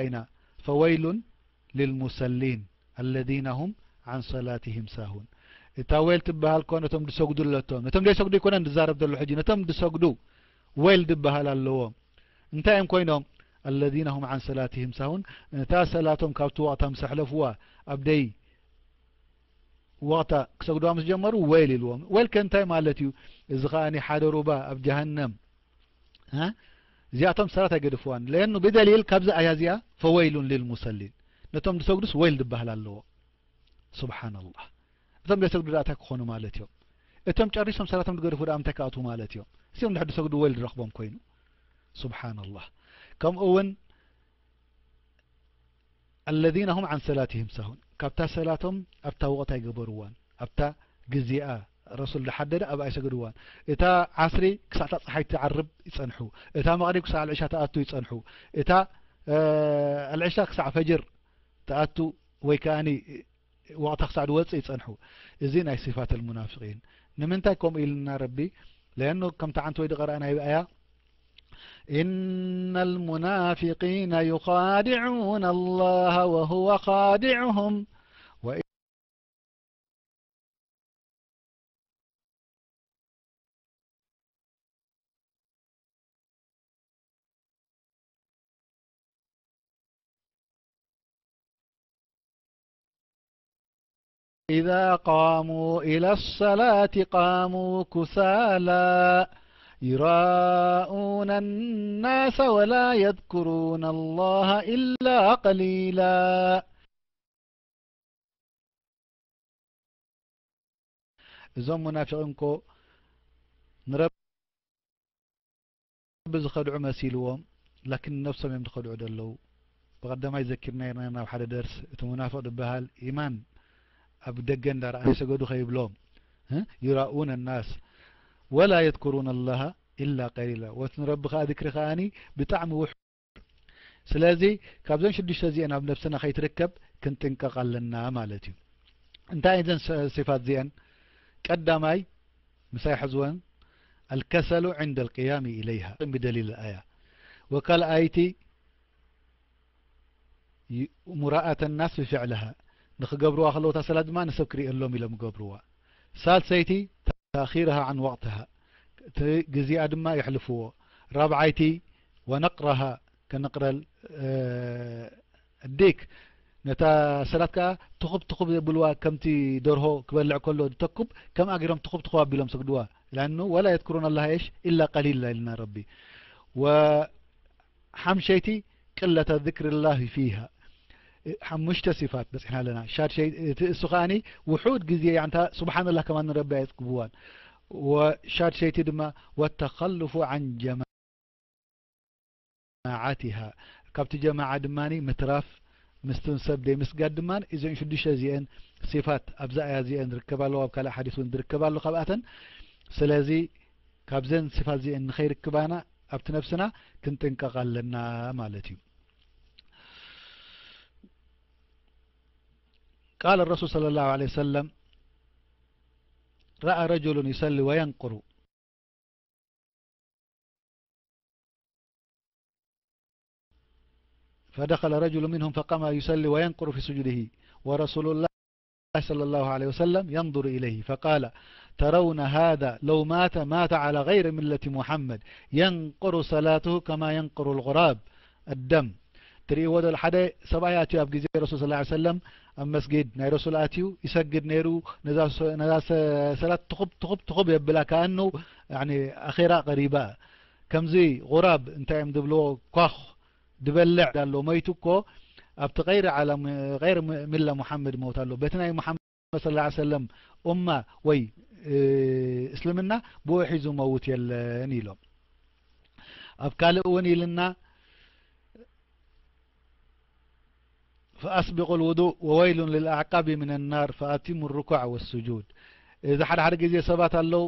ኢና፣ ፈወይሉን ሊልሙሰሊን ኣለዚነ ሁም ዓን ሰላቲሂም ሳሁን። እታ ወይል ትበሃል እኮ ነቶም ዝሰግዱ ኣለቶም። ነቶም ዘይሰግዱ ኣይኮነን ዝዛረብ ዘሎ ሕጂ፣ ነቶም ዝሰግዱ ወይል ዝበሃል ኣለዎም። እንታይ እዮም ኮይኖም? ኣለዚነ ሁም ዓን ሰላቲሂም ሳሁን፣ ነታ ሰላቶም ካብቲ ወቕታ ምስ ኣሕለፍዋ፣ ኣብ ደይ ወቕታ ክሰግዱዋ ምስ ጀመሩ፣ ወይል ኢልዎም። ወይል ከ እንታይ ማለት እዩ? እዚ ኸኣ ሓደ ሩባ ኣብ ጀሃነም፣ እ? እዚኣቶም ሰላት ኣይገድፍዋን። ለየኑ ብደሊል ካብዚ ኣያ እዚኣ፣ ፈወይሉን ሊልሙሰሊን። ነቶም ዝሰግዱስ ወይል ዝበሃል ኣለዎ። ሱብሓነላህ። እቶም ዘይሰግዱ ደኣ እንታይ ክኾኑ ማለት እዮም? እቶም ጨሪሶም ሰላቶም ዝገድፉ ደኣ ምንታይ ክኣትዉ ማለት እዮም? እዚኦም ድሕር ዝሰግዱ ወይል ዝረኽቦም ኮይኑ። ሱብሓነላህ። ከምኡ እውን፣ ኣለዚነ ሁም ዓን ሰላቲሂም ሳሁን፣ ካብታ ሰላቶም ኣብታ ወቕቲ ኣይገበርዋን፣ ኣብታ ግዜኣ ረሱል ዝሓደደ ኣብኣ ኣይሰገድዋን። እታ ዓስሪ ክሳዕ እታ ጸሓይ ትዓርብ ይጸንሑ፣ እታ መቕሪብ ክሳዕ ኣልዕሻ ትኣቱ ይጸንሑ፣ እታ፣ እ፣ ኣልዕሻ ክሳዕ ፈጅር ትኣቱ ወይ ከኣኒ ወቕታ ክሳዕ ዝወጽእ ይጸንሑ። እዚ ናይ ሲፋት ኣልሙናፊቂን። ንምንታይ ከምኡ ኢልና ረቢ? ለአኑ ከምቲ ዓንተ ወይ ድቐረኣናዮ ኣያ፣ إن المنافقين يخادعون الله وهو خادعهم وإ- إذا قاموا إلى الصلاة قاموا كسالى يراءون الناس ولا يذكرون الله إلا قليلا. እዞም ሙናፊቂን እኮ ንረቢ ዝኸድዑ መሲልዎም፣ ላኪን ነብሶም እዮም ዝኸድዑ ዘለዉ። ብቐዳማይ ዘኪርናዮ ነርና ኣብ ሓደ ደርስ፣ እቲ ሙናፍቕ ዝበሃል ኢማን ኣብ ደገ እንዳረኣ ሰገዱ ከይብሎም፣ እ? يراءون الناس ولا يذكرون الله إلا قليلا። ወቲ ንረቢ ከኣ ዚክሪ ከኣኒ ብጣዕሚ ውሕ-፣ ስለዚ ካብዘን ሽዱሽተ እዚአን ኣብ ነብስና ከይትርከብ ክንጥንቀቕ ኣለና ማለት እዩ። እንታይ እዘን ስ-፣ ሲፋት እዚአን? ቀዳማይ ምሳይ ሕዝወን፣ الكسل عند القيام إليها بدليل الآية። ወካልኣይቲ ي-، مراءة الناس بفعلها። ንኽገብርዋ ከለዉ እታ ሰላት ድማ ንሰብ ክርእየሎም ኢሎም ይገብርዋ። ሳልሰይቲ تأخيرها عن وقتها። እቲ ግዜኣ ድማ የሕልፍዎ። ራብዓይቲ ونقرها كنقر ال-، እ፣ الديك። ነታ ሰላት ከኣ ትኹብ ትኹብ የብልዋ፣ ከምቲ ደርሆ ክበልዕ ከሎ ዝተኩብ፣ ከምኣ ገይሮም ትኹብ ትኹብ ኣቢሎም ሰግድዋ። لأنه ولا يذكرون الله إيش إلا قليلا ኢልና ረቢ። ወ-፣ ሓምሸይቲ ቅለተ ذكر الله فيها። ሓሙሽተ ሲፋት በጺሕና ኣለና። ሻድሸይ-፣ እቲ እሱ ከኣኒ ውሑድ ግዜ ያንታ ሱብሓነላህ ከማን ንረቢ ኣየጽግብዋን። ወሻድሸይቲ ድማ والتخلف عن جماعتها። ካብቲ ጀማዓ ድማኒ ምትራፍ፣ ምስቲ ሰብ ደይ ምስጋድ ድማን እዘን ሽዱሽተ እዚአን ሲፋት ኣብዛ ኣያ እዚአን ዝርከባ ኣለዋ፣ ኣብ ካልእ ሓዲስ እውን ዝርከባ ኣሎ ካብኣተን። ስለዚ ካብዘን ሲፋት እዚአን ንኸይርክባና ኣብቲ ነብስና ክንጥንቀቕ ኣለና ማለት እዩ። قال الرسول صلى الله عليه وسلم: رأى رجل يصلي وينقر، فدخل رجل منهم فقام يصلي وينقر في سجوده، ورسول الله صلى الله عليه وسلم ينظر إليه فقال: ترون هذا لو مات مات على غير ملة محمد، ينقر صلاته كما ينقر الغراب الدم. ትርእይዎ ዶ? ሓደ ሰብኣይ ኣትዩ ኣብ ግዜ ረሱል ሰለላሁ ዐለይሂ ወሰለም ኣብ መስጊድ ናይ ረሱል ኣትዩ ይሰግድ ነይሩ። ነዛ ሰ-፣ ነዛ ሰ-፣ ሰላት ትኹብ፣ ትኹብ፣ ትኹብ የብላ፣ ከኣኑ፣ ያኒ፣ ኣኼራ ቀሪባ። ከምዚ ጉራብ እንታይ እዮም ዝብልዎ? ኳኽ ዝበልዕ ኣሎ። ሞይቱ እኮ ኣብቲ ገይሪ ዓለም፣ ገይሪ ም-፣ ሚላ ሙሓመድ ሞት ኣሎ። በቲ ናይ ሙሓመድ ሰለላሁ ዐለይሂ ወሰለም ኡማ ወይ፣ እ፣ እስልምና ብኡ ሒዙ መውት የለን ኢሎም። ኣብ ካልእ እውን ኢልና፣ فأسبغوا الوضوء وويل للأعقاب من النار فأتموا الركوع والسجود። እዚ ሓደ ሓደ ግዜ ሰባት ኣለዉ፣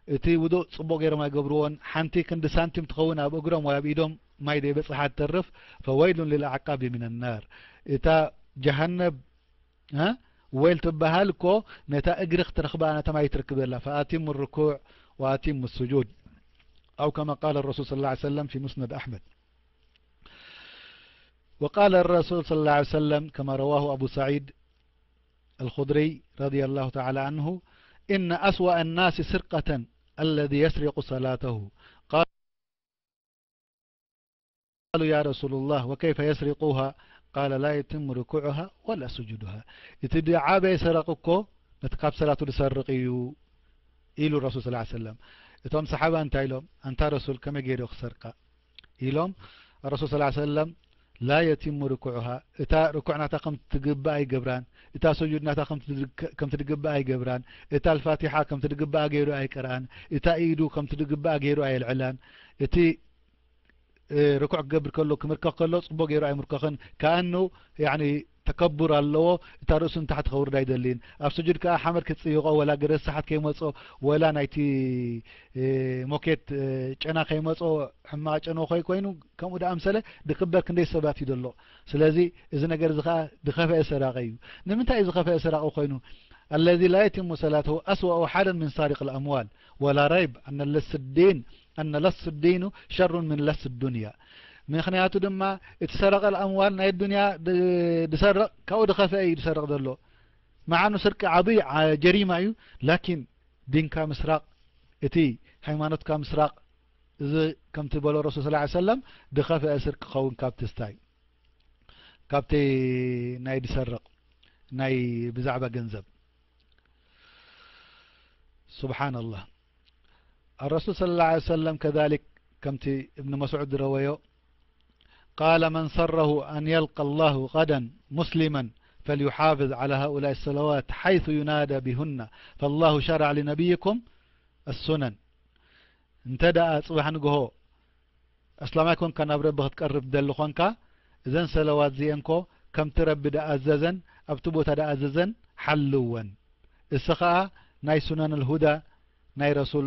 እቲ ውዱእ ጽቡቕ ገይሮም ኣይገብርዎን፣ ሓንቲ ክንዲ ሳንቲም ትኸውን ኣብ እግሮም ወይ ኣብ ኢዶም ማይ ዘይበጽሓ ትተርፍ፣ فويل للأعقاب من النار። እታ ጀሃነብ እ? ወይል ትበሃል እኮ ነታ እግሪ ክትረኽባ ነታ ማይ ትርክበላ። فأتموا الركوع وأتموا السجود. أو كما قال الرسول صلى الله عليه وسلم في مسند أحمد. وقال الرسول صلى الله عليه وسلم كما رواه أبو سعيد الخدري رضي الله تعالى عنه: إن أسوأ الناس سرقة الذي يسرق صلاته. قالوا: يا رسول الله، وكيف يسرقها؟ قال: لا يتم ركوعها ولا سجودها. እቲ ዝዓበየ ሰረቕ እኮ ነቲ ካብ ሰላቱ ዝሰርቕ እዩ ኢሉ ረሱል ሰለላሁ ዐለይሂ ወሰለም። እቶም ሰሓባ እንታይ ኢሎም? ኣንታ ረሱል፣ ከመይ ገይሩ ክሰርቃ? ኢሎም። ረሱል ሰለላሁ ዐለይሂ ወሰለም፣ لا يتم ركوعها، እታ ርኩዕ ናታ ከም ትግባእ ኣይገብራን፣ እታ ስጁድ ናታ ከም ትግ-፣ ከም ትግባእ ኣይገብራን፣ እታ ኣልፋቲሓ ከም ትግባእ ገይሩ ኣይቀርኣን፣ እታ ኢዱ ከም ትግባእ ገይሩ ኣየልዕላን፣ እቲ እ፣ ርኩዕ ክገብር ከሎ፣ ክምርከኽ ከሎ፣ ጽቡቕ ገይሩ ኣይምርከኽን። ከኣኑ፣ ያዕኒ፣ ተከቡር ኣለዎ። እታ ርእሱ ንታሕቲ ከውርድ ኣይደልን። ኣብ ስጁድ ከኣ ሓመድ ክትጽይቖ፣ ወላ ገረድ ሰሓት ከይመጾ፣ ወላ ናይቲ፣ እ፣ ሞኬት፣ እ፣ ጨና ከይመጾ፣ ሕማቕ ጨንዎ ከይ-፣ ኮይኑ፣ ከምኡ ደኣ ኣምሰለ፣ ድክበር ክንደይ ሰባት እዩ ዘሎ። ስለዚ፣ እዚ ነገር እዚ ከኣ ድኸፍአ ሰራቂ እዩ። ንምንታይ እዩ ዝኸፍአ ሰራቂ ኮይኑ? الذي لا يتم صلاته أسوأ حالا من سارق الأموال، ولا ريب أن لص الدين أن لص الدين شر من لص الدنيا. ምኽንያቱ ድማ እቲ ሰረቐ ኣምዋል ናይ ዱንያ ድ-፣ ድሰርቕ ካብኡ ድኸፍአ እዩ ድሰርቕ ዘሎ። መዓኑ ስርቂ ዓብዪ ዓ-፣ ጀሪማ እዩ፣ ላኪን ዲንካ ምስራቕ፣ እቲ ሃይማኖትካ ምስራቕ፣ እዚ ከምቲ በሎ ረሱል ሰለላሁ ዐለይሂ ወሰለም ድኸፍአ ስርቂ ክኸውን ካብቲ ስታይ፣ ካብቲ ናይ ድሰርቕ ናይ ብዛዕባ ገንዘብ። سبحان الله. الرسول صلى الله عليه وسلم كذلك، ከምቲ እብን መስዑድ ዝረወዮ፣ قال: من سره أن يلقى الله غدا مسلما فليحافظ على هؤلاء الصلوات حيث ينادى بهن، فالله شرع لنبيكم السنن. እንተ ደኣ ጽባሕ ንግሆ ኣስላማይ ኮንካ ናብ ረቢ ክትቀርብ ትደሊ ኾንካ፣ እዘን ሰለዋት እዚኤንኮ ከምቲ ረቢ ደኣዘዘን ኣብቲ ቦታ ደኣዘዘን ሓልወን። እሲ ኸኣ ናይ ሱነን ኣልሁዳ ናይ ረሱል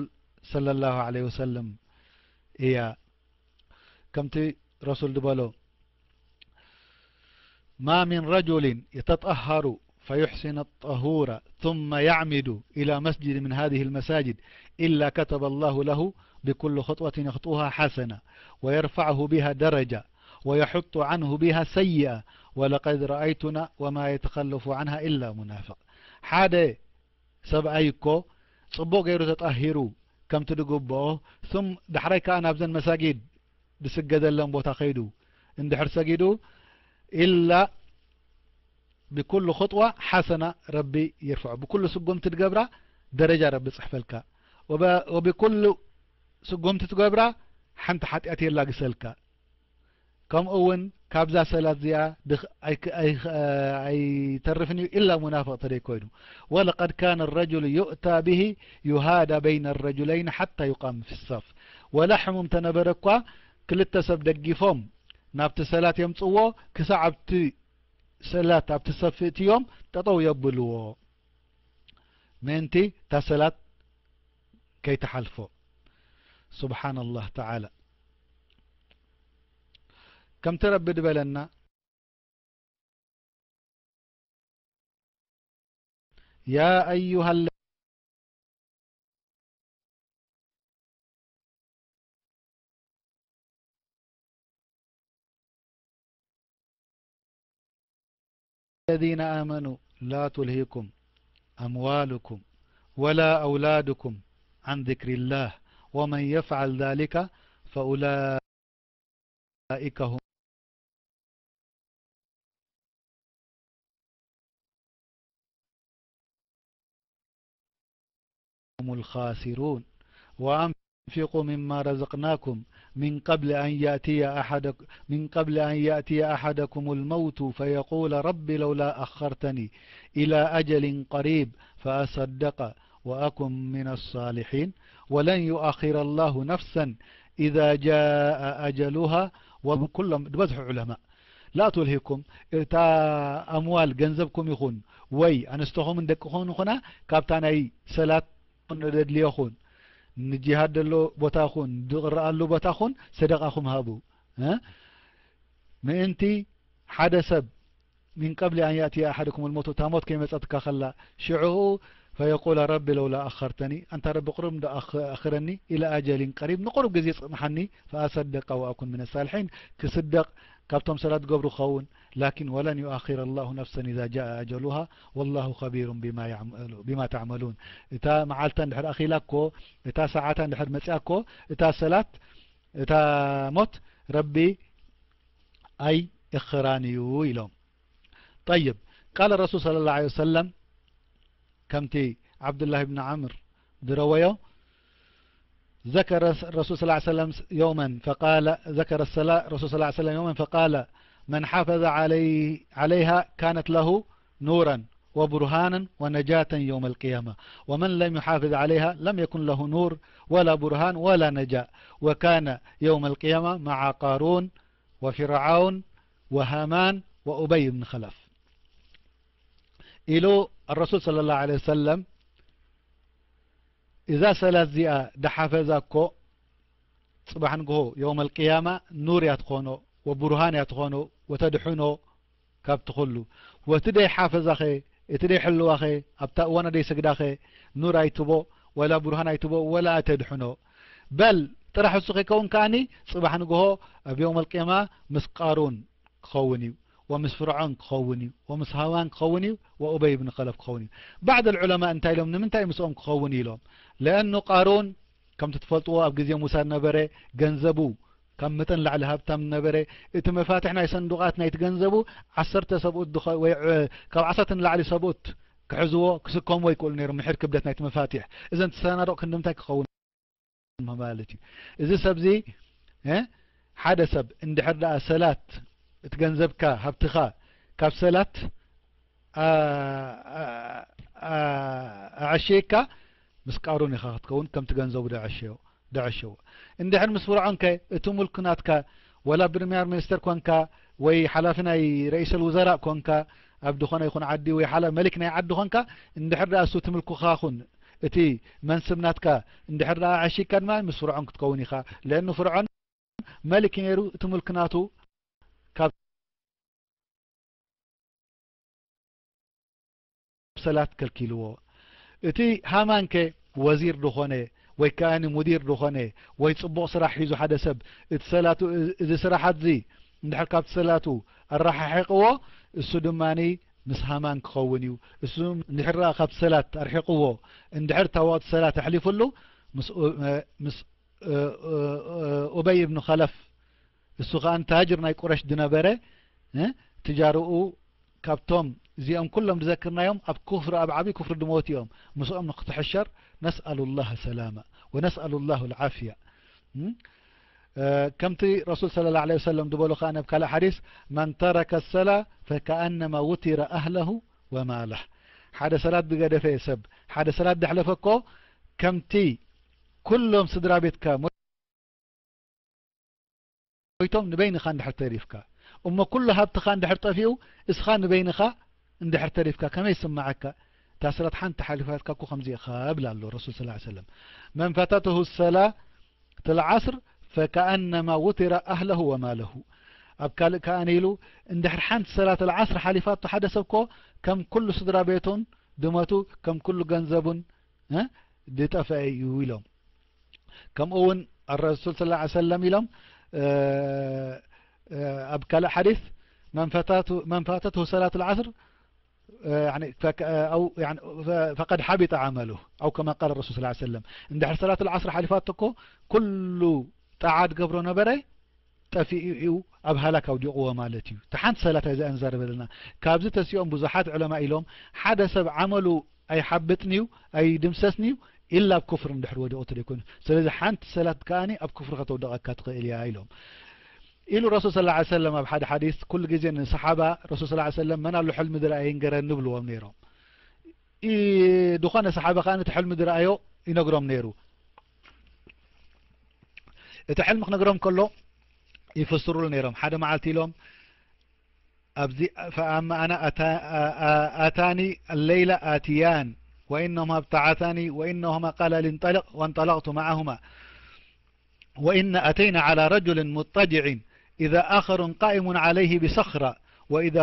ሰለላሁ ዐለይሂ ወሰለም እያ። ከምቲ ረሱል ዝበሎ፣ ما من رجل يتطهر فيحسن الطهور ثم يعمد إلى مسجد من هذه المساجد إلا كتب الله له بكل خطوة يخطوها حسنة، ويرفعه بها درجة، ويحط عنه بها سيئة، ولقد رأيتنا وما يتخلف عنها إلا منافق. ሓደ ሰብኣይ እኮ ጽቡቕ ገይሩ ተጣሂሩ ከምቲ ድግብኦ፣ ثم ዳሕራይ ከኣ ናብዘን መሳጊድ ዝስገደለን ቦታ ከይዱ እንድሕር ሰጊዱ፣ إلا بكل خطوة حسنة ربي يرفعه، ብኩሉ ስጉምቲ ትገብራ ደረጃ ረቢ ጽሕፈልካ፣ وب-، وبكل ስጉምቲ ትገብራ ሓንቲ ሓጢኣት የላግሰልካ። ከምኡ እውን ካብዛ ሰላት እዚኣ ድኽ-፣ ኣይክ-፣ ኣይኽ-፣ ኣይተርፍን እዩ፣ إلا ሙናፍቕ ተደይ ኮይኑ። ولقد كان الرجل يؤتى به يهادى بين الرجلين حتى يقام في الصف። ወላ ሕሙም ተነበረ እኳ ክልተ ሰብ ደጊፎም ናብቲ ሰላት የምጽዎ፣ ክሳዕ ኣብቲ ሰላት ኣብቲ ሰፍ እትዮም ጠጠው የብልዎ። ምእንቲ እታ ሰላት ከይትሓልፎ። سبحان الله تعالى። ከምቲ ረቢ ድበለና፣ يا أيها الذين آمنوا لا تلهكم أموالكم ولا أولادكم عن ذكر الله ومن يفعل ذلك فأولئك هم هم الخاسرون. وأنفقوا مما رزقناكم من قبل أن يأتي أحدك-، من قبل أن يأتي أحدكم الموت فيقول رب لولا أخرتني إلى أجل قريب فأصدق وأكن من الصالحين ولن يؤخر الله نفسا إذا جاء أجلها. وكلهم ድበዝሑ ዑለማእ لا تلهكم، እታ ኣምዋል ገንዘብኩም ይኹን ወይ ኣንስተኹምን ደቅኹምን ይኹና ካብታ ናይ ሰላት ንደድልዮ ኹን ንጂሃድ ደሎ ቦታ ኹን ድቕረኣሉ ቦታ ኹን ሰደቓኹም ሃቡ። እ? ምእንቲ ሓደ ሰብ من قبل أن يأتي أحدكم الموت እታ ሞት ከይመጸትካ ከላ ሽዑኡ فيقول رب لولا أخرتني ኣንታ ረቢ ቁሩብ እንዶ ኣኽ-፣ ኣኽረኒ إلى أجل قريب ንቁሩብ ግዜ ጽንሓኒ فأصدق وأكن من الصالحين ክስደቕ ካብቶም ሰላት ዝገብሩ ክኸውን። ላኪን ወለን ዩኣኺረ ላሁ ነፍሰን ኢዛ ጃአ ኣጀሉሃ ወላሁ ኸቢሩን ቢማ ያዕመሉ-፣ ቢማ ተዕመሉን። እታ መዓልታ እንድሕር ኣኺላ እኮ፣ እታ ሰዓታ እንድሕር መጽያ እኮ፣ እታ ሰላት፣ እታ ሞት ረቢ ኣይእኽራን እዩ ኢሎም። ጠይብ፣ ቃለ ረሱል ሰለላሁ ዐለይሂ ወሰለም ከምቲ ዓብዱላህ ብን ዓምር ዝረወዮ፣ ذكر الرسول صلى الله عليه وسلم يوما فقال، ذكر الصلاة الرسول صلى الله عليه وسلم يوما فقال: من حافظ علي-، عليها كانت له نورا وبرهانا ونجاة يوم القيامة، ومن لم يحافظ عليها لم يكن له نور ولا برهان ولا نجاة، وكان يوم القيامة مع قارون وفرعون وهامان وأبي بن خلف. ኢሉ الرسول صلى الله عليه وسلم፣ እዛ ሰላት እዚኣ ደሓፈዛ እኮ ጽባሕ ንግሆ የውመል ቅያማ ኑር እያ ትኾኖ፣ ወቡርሃን እያ ትኾኖ፣ ወተድሕኖ ካብቲ ኩሉ። ወቲ ደይሓፈዛኸ፣ እቲ ደይሕልዋኸ፣ ኣብታ እዋና ደይሰግዳኸ፣ ኑር ኣይትቦ፣ ወላ ቡርሃን ኣይትቦ፣ ወላ ኣተድሕኖ። በል ጥራሕ እሱ ከይከውን ከኣኒ፣ ጽባሕ ንግሆ ኣብ የውመል ቅያማ ምስ ቃሩን ክኸውን እዩ፣ ወምስ ፍርዖን ክኸውን እዩ፣ ወምስ ሃማን ክኸውን እዩ፣ ወኡበይ ብን ኸለፍ ክኸውን እዩ። ባዕድ ልዑለማ እንታይ ኢሎም? ንምንታይ ምስኦም ክኸውን ኢሎም? ለአኑ ቃሩን ከምቲ ትፈልጥዎ ኣብ ግዜ ሙሳ ነበረ፣ ገንዘቡ ካብ መጠን ላዕሊ ሃብታም ነበረ። እቲ መፋትሕ ናይ ሰንዱቓት ናይቲ ገንዘቡ ዓሰርተ ሰብኡት ድኸ-፣ ወይ ዕ-፣ ካብ ዓሰርተ ንላዕሊ ሰብኡት ክሕዝዎ ክስከምዎ ይክእሉ ነይሮም፣ ምሕር ክብደት ናይቲ መፋትሕ። እዘን እቲ ሰናዱቕ ክንዲ ምንታይ ክኸውን ማለት እዩ? እዚ ሰብዚ፣ እ፣ ሓደ ሰብ እንድሕር ደኣ ሰላት፣ እቲ ገንዘብካ፣ ሃብትኻ ካብ ሰላት ኣ-፣ ኣ-፣ ኣ-፣ ኣዕሽይካ፣ ምስ ቃሩን ኢኻ ክትከውን፣ ከምቲ ገንዘቡ ደዐሸዮ፣ ደዐሸዎ። እንድሕር ምስ ፍርዖን ከ፣ እቲ ሙልክ ናትካ፣ ወላ ፕሪምየር ሚኒስተር ኮንካ፣ ወይ ሓላፊ ናይ ረኢሰል ውዘራእ ኮንካ፣ ኣብ ዝኾነ ይኹን ዓዲ፣ ወይ ሓላ-፣ መሊክ ናይ ዓዲ ኮንካ፣ እንድሕር ደኣ እሱ እቲ ምልኩኻ ኹን፣ እቲ መንስብ ናትካ እንድሕር ደኣ ኣዕሽይካ ድማ፣ ምስ ፍርዖን ክትከውን ኢኻ። ለእኑ ፍርዖን መሊክ ነይሩ፣ እቲ ሙልክ ናቱ ካብ ሰላት ከልኪልዎ። እቲ ሃማንከ ወዚር ድኾነ፣ ወይ ከኣኒ ሙዲር ድኾነ፣ ወይ ጽቡቕ ስራሕ ሒዙ ሓደ ሰብ፣ እቲ ሰላቱ፣ እዚ ስራሓት እዚ እንድሕር ካብቲ ሰላቱ ኣረሓሒቕዎ፣ እሱ ድማኒ ምስ ሃማን ክኸውን እዩ። እሱ እንድሕር ደኣ ካብቲ ሰላት ኣርሒቕዎ፣ እንድሕር እታ ወቕቲ ሰላት ኣሕሊፉሉ፣ ምስ ኡ-፣ ምስ እ-፣ እ-፣ እ-፣ ኡበይ እብን ኸለፍ፣ እሱ ኸኣ ታጅር ናይ ቁረሽ ዝነበረ፣ እ፣ ትጃርኡ ካብቶም እዚኦም ኩሎም ዝዘክርናዮም ኣብ ኩፍሪ፣ ኣብ ዓብዪ ኩፍሪ ዝሞቱ እዮም። ምስኦም ንክትሕሸር ነስኣሉ ላህ ሰላማ ወነስኣሉ ላህ ልዓፍያ። እ፣ እ፣ ከምቲ ረሱል ሰለላሁ ዐለይሂ ወሰለም ዝበሉ ኸኣ ኣብ ካልእ ሓዲስ፣ መን ተረከ ሰላ ፈከኣነማ ውቲረ ኣህለሁ ወማላህ። ሓደ ሰላት ዝገደፈ ሰብ፣ ሓደ ሰላት ዘሕለፈ እኮ ከምቲ ኩሎም ስድራ ቤትካ ሞይቶም ንበይንኻ እንድሕር ተሪፍካ፣ እሞ ኩሉ ሃብትኻ እንድሕር ጠፊኡ፣ እስኻ ንበይንኻ እንድሕር ተሪፍካ፣ ከመይ ይስምዓካ? እታ ሰላት ሓንቲ ሓሊፋትካ እኮ ከምዚ ኢኻ፣ ብላ ኣሎ ረሱል ሰለላሁ ዐለይሂ ወሰለም። መን ፈተትሁ ሰላተል ዓስር ፈከኣነማ ውቲረ ኣህለሁ ወማለሁ። ኣብ ካልእ ከኣ ኢሉ፣ እንድሕር ሓንቲ ሰላተል ዓስር ሓሊፋቶ ሓደ ሰብ እኮ ከም ኩሉ ስድራ ቤቱን ድመቱ፣ ከም ኩሉ ገንዘቡን እ፣ ዝጠፍአ እዩ ኢሎም። ከምኡ እውን ኣረሱል ሰለላሁ ዐለይሂ ወሰለም ኢሎም፣ እ፣ እ፣ ኣብ ካልእ ሓዲስ፣ መን ፈታቱ-፣ መን ፋተትሁ ሰላቱል ዓስር፣ እ፣ ያኒ፣ ፈከ-፣ እ፣ ኣው፣ ያኒ፣ ፈ-፣ ፈቀድ ሓቢጠ ዓመሉ፣ ኣው ከማ ቃለ ረሱል ሰለላሁ ዐለይሂ ወሰለም። እንድሕር ሰላቱል ዓስር ሓሊፋቶ እኮ ኩሉ ጣዓ ዝገብሮ ነበረ፣ ጠፊኡ እዩ፣ ኣብ ሃላክ ኣውዲቕዎ ማለት እዩ። እታ ሓንቲ ሰላት እዚኣ ንዛረብ ዘለና። ካብዚ ተሲኦም ብዙሓት ዑለማ ኢሎም፣ ሓደ ሰብ ዓመሉ ኣይሓብጥን እዩ፣ ኣይድምሰስን እዩ፣ ኢላ ኣብ ኩፍር እንድሕር ወዲቑ ተደይኮይኑ። ስለዚ ሓንቲ ሰላት ከኣኒ ኣብ ኩፍሪ ከተውድቐካ ትኽእል እያ ኢሎም። ኢሉ ረሱል ሰለላሁ ዐለይሂ ወሰለም ኣብ ሓደ ሓዲስ፣ ኩሉ ግዜ ንሰሓባ ረሱል ሰለላሁ ዐለይሂ ወሰለም፣ መን ኣሎ ሕልሚ ዝረኣየ ይንገረኒ፣ ይብልዎም ነይሮም። ኢ-፣ ዝኾነ ሰሓባ ከኣ እቲ ሕልሚ ዝረኣዮ ይነግሮም ነይሩ። እቲ ሕልሚ ክነግሮም ከሎ ይፍስሩሉ ነይሮም። ሓደ መዓልቲ ኢሎም፣ ኣብዚ፣ ፈኣማ ኣና ኣታ-፣ ኣ-፣ ኣ-፣ ኣታኒ ለይላ ኣትያን ወኢነሁማ ብተዓታኒ ወኢነሁማ ቃላ ሊ እንጠልቕ ወንጠለቕቱ መዓሁማ ወኢነ ኣተይና ዓላ ረጁልን ሙጠጅዒን ኢዛ ኣኸሩን ቃኢሙን ዓለይሂ ብሰኽራ ወኢዛ